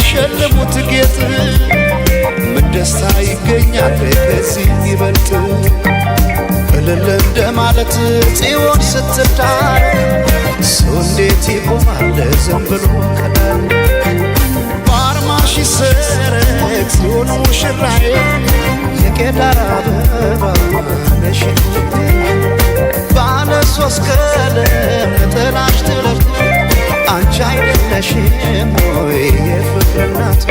ሸልሙት ጌጥ ምን ደስታ ይገኛል ከዚህ ይበልጥ? እልል እንደማለት ጽዮን ስትዳር ሰው እንዴት ይቆማል ዝም ብሎ ከዳር? ባርማሽ ይሰረቅ ጽዮን ሙሽራዬ የቄዳር አበባ ነሽ ባለ ሶስት ቀለም ጥላሽ ትለቱ አንቺ አይደለሽም ወይ የፍቅር እናት?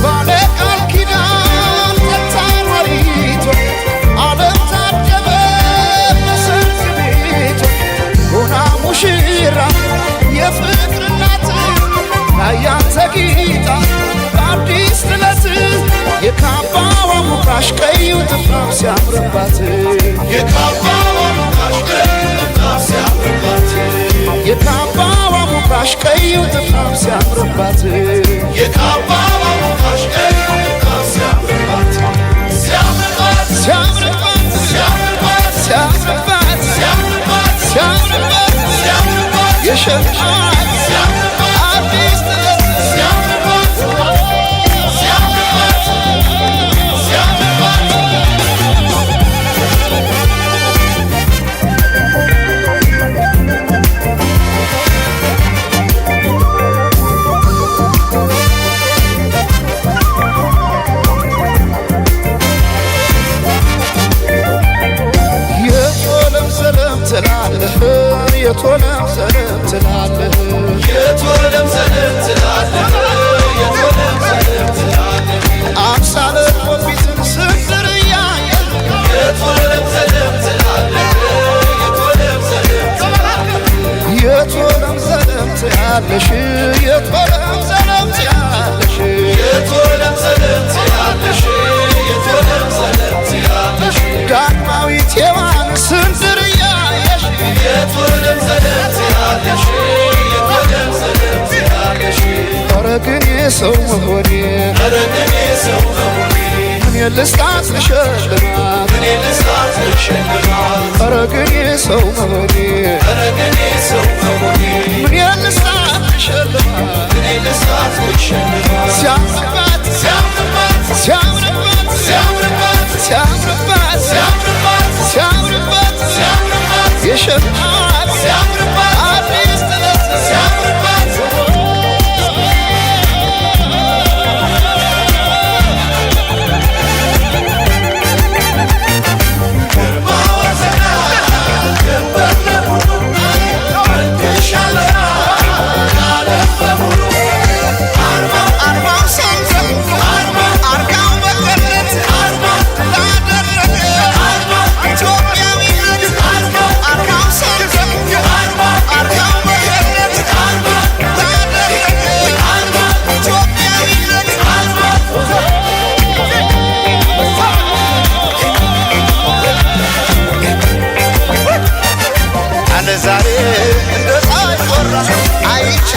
ባለ ቃል ኪዳን ጠጣሪቱ ዓለም ታጀበ በሰርግ ቤቱ ሆና ሙሽራ የፍቅር እናት ላያት ተጊጣ በአዲስ ጥለት የካባዋ ሙካሽ ቀዩ ጥፍራም ሲያምርባት የካባዋ ሙካሽ ቀዩ ጥፍራም ሲያምርባት የካባዋ ሙካሽ ቀዩ ጥፍራም ሲያምርባት የካባዋ ሙካሽ ቀዩ ጥፍራም ሲያምርባት ሲያምርባት ሲያምርባት ሲያምርባት ሲያምርባት ሲያምርባት ሲያምርባት ሲያምርባት የሸማት ሲያምርባት አዲስ ጥለት ሲያምርባት ሲያምርባት ሲያምርባት። የቶለም ሰለም ትላለህ የቶለም ሰለም ትላለህ የቶለም ሰለም ትላለህ የቶለም ሰለም ትላለህ አምሳለ ቆቢትን ስንዝር እያየህ የቶለም ሰለም ትላለህ የቶለም ሰለም ትላለህ የቶለም ሰለም ትያለሽ የቶለም ሰለም ትያለሽ የቶለም ሰለም ትያለሽ የቶለም ሰለም ትያለሽ ዳግማዊት ሔዋን ስንዝር እያየሽ የቶለም ሰለም ትያለሽ የቶለም ሰለም ትያለሽ። ኧረ ግን የሰው መሆኔ ኧረ ግን የሰው መሆኔ ምን ልስጣት ልሸልማት እኔ ልስጣት ልሸልማት ኧረ ግን የሰው መሆኔ ኧረ ግን የሰው መሆኔ ምን ልስጣት ልሸልማት እኔ ልስጣት ልሸልማት ሲያምርባት ሲያምርባት ሲያምርባት ሲያምርባት ሲያምርባት ሲያምርባት ሲያምርባት ሲያምርባት የሸማት ሲያምርባት አዲስ ጥለት ሲያምርባት። ግርማዋ ዘና ድንበር ለሙሉ ወድሻለሁ ዓለም በሙሉ አርማ አርማው ሰንሰል አርማ አርጋው በገነት አርማ ላደረገ አርማ ኢትዮጵያዊነት አርማ አርማው ሰንሰል አርማ አርጋው በገነት አርማ ላደረገ አርማ ኢትዮጵያዊነት አርማ አለ ዛሬ እንደ ፀሐይ ቆራ አይቻ